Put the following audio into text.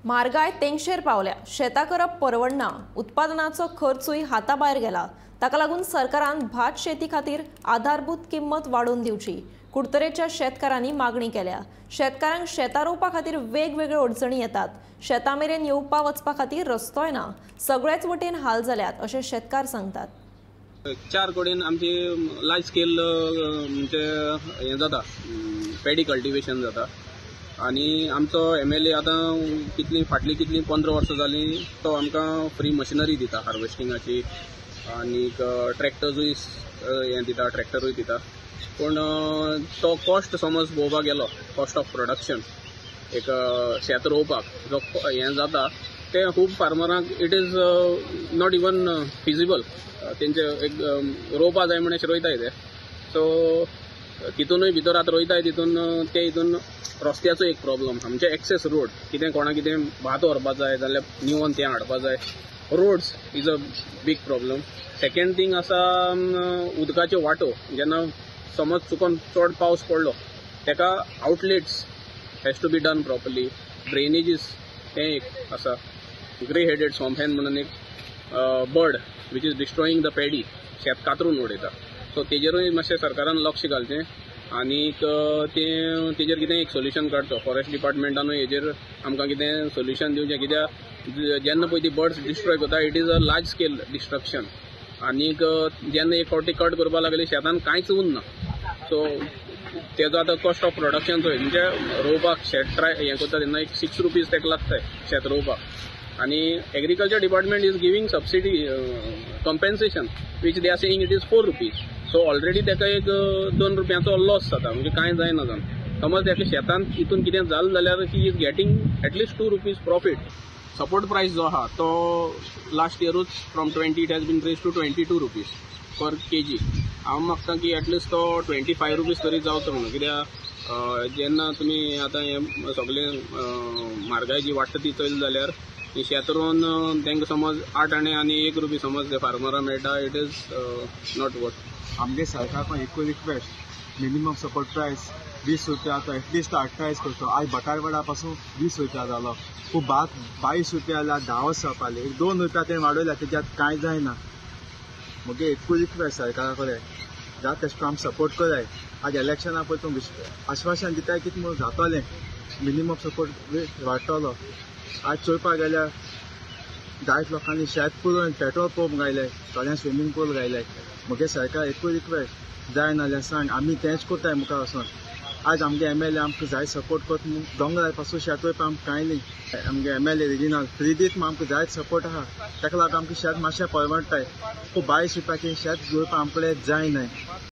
म्हारगाय तेंगशेर पावल्या, शेतां करप परवडना, उत्पादनाचो खर्चूय हाताभायर गेला। ताका लागून सरकारान भात शेती खातीर आधारभूत किंमत वाडोवन दिवची कुडतरेच्या शेतकारांनी मागणी केल्या। शेतकारांक शेतां रोवपा खातीर वेगवेगळ्यो अडचणी येतात, शेतां मेरेन येवपा वचपा खातीर रस्तोय ना, सगळेच वटेन हाल जाल्यात अशें शेतकार सांगतात। चार कडेन आमची लार्ज स्केल म्हणजे हें जाता, पेडी कल्टिवेशन जाता आनी आमचो MLA आतां कितलीं फाटलीं कितलीं 15 वर्सां जालीं तो आमकां फ्री मशिनरी दिता हार्वेस्टिंगाची आनीक ट्रॅक्टर्सूय हें दिता, ट्रॅक्टरूय दिता। पूण तो कॉस्ट समज पळोवपाक गेलो, कॉस्ट ऑफ प्रोडक्शन एक शेत रोवपाक जो हें जाता तें खूब फार्मरांक it is not even feasible. तेंचे एक रोवपा जाय म्हण अशें रोयताय ते, सो तितूनय भितर आतां रोयताय तितून ते हितून रस्त्याचो एक प्रॉब्लम, आमचे एक्सेस रोड कितें कोणा कितें भात व्हरपा जाय जाल्यार निवोन तें हाडपा जाय, roads is a big problem. Second thing आसा उदकाच्यो वाटो, जेन्ना समज चुकोन चड पावस पडलो तेका outlets has to be done properly, drainages तें एक आसा। ग्रे हेडेड स्वॉम्पहॅन म्हणून एक bird which is destroying the paddy, शेत कातरून उडयता, सो तेजेरूय मातशें सरकारान लक्ष घालचें आनीक तें तेजेर कितें एक सोल्युशन काडचो। फॉरेस्ट डिपार्टमेंटानूय हेजेर आमकां कितें सोल्युशन दिवचें, कित्याक जेन्ना पळय ती बर्ड्स डिस्ट्रॉय करता it is a large scale destruction आनीक जेन्ना एक फावटी कट करपाक लागली शेतान कांयच उरना, सो तेजो आतां कॉस्ट ऑफ प्रोडक्शन चोय म्हणजे रोवपाक शेत ट्राय हें करता तेन्ना एक 6 रुपीज ताका लागताय शेत रोवपाक आनी agriculture department is giving subsidy compensation which they are saying it is 4 rupees, so already ताका एक 2 रुपयांचो लॉस जाता, म्हणजे कांय जायना जावन। समज ताका शेतान हितून कितें जालें जाल्यार he is getting at least 2 rupees profit. Support price जो आहा तो last इयरूच from 20 it has been raise to 22 rupees per kg। हांव मागता की एटलिस्ट तो 25 रुपीज तरी जावचो म्हणून, कित्याक जेन्ना तुमी आतां हें सगळें म्हारगाय जी वाडटा ती चोयली जाल्यार शेत रोवन तांकां समज 8 आणे आनी 1 रुपी समज ते फार्मराक मेळटा, it is not worth. आमगे सरकार एकूय रिक्वेस्ट, मिनिमम सपोर्ट प्रायस 20 रुपया आतां एटलिस्ट 28 करचो। आज बटाटवडा पासून 20 रुपया जालो, खूब भात 22 रुपया जाल्यार 10 वर्सां जावपाली, एक 2 रुपया तें वाडयल्या तेज्यात कांय जायना। मगे एकूय रिक्वेस्ट सरकारा कडेन, जाता तेश करून आमी सपोर्ट कराय। आज इलेक्शना पळय तूं आश्वासन दिताय कितें म्हणून जातलें, मिनिमम सपोर्ट वाडटलो। आज चोवपाक गेल्यार जायत लोकांनी शेत पुरोवन पेट्रोल पंप घायले, थोड्यांक स्विमींग पूल घायले। मगे सरकार एकूय रिक्वेस्ट, जाय नाजाल्यार सांग, आमी तेंच करताय मुखार वचोन। आज आमगे MLA आमकां जाय सपोर्ट करता म्हूण दोंगरार पासून शेत रोयपा आमकां कांय न्ही। आमगे MLA regional free दीत म्हूण आमकां जायत सपोर्ट आहा, ताका लागून आमकां शेत मातशें परवडटाय। पूण 22 रुपयाचें शेत रोवपा आमचे कडेन जायना।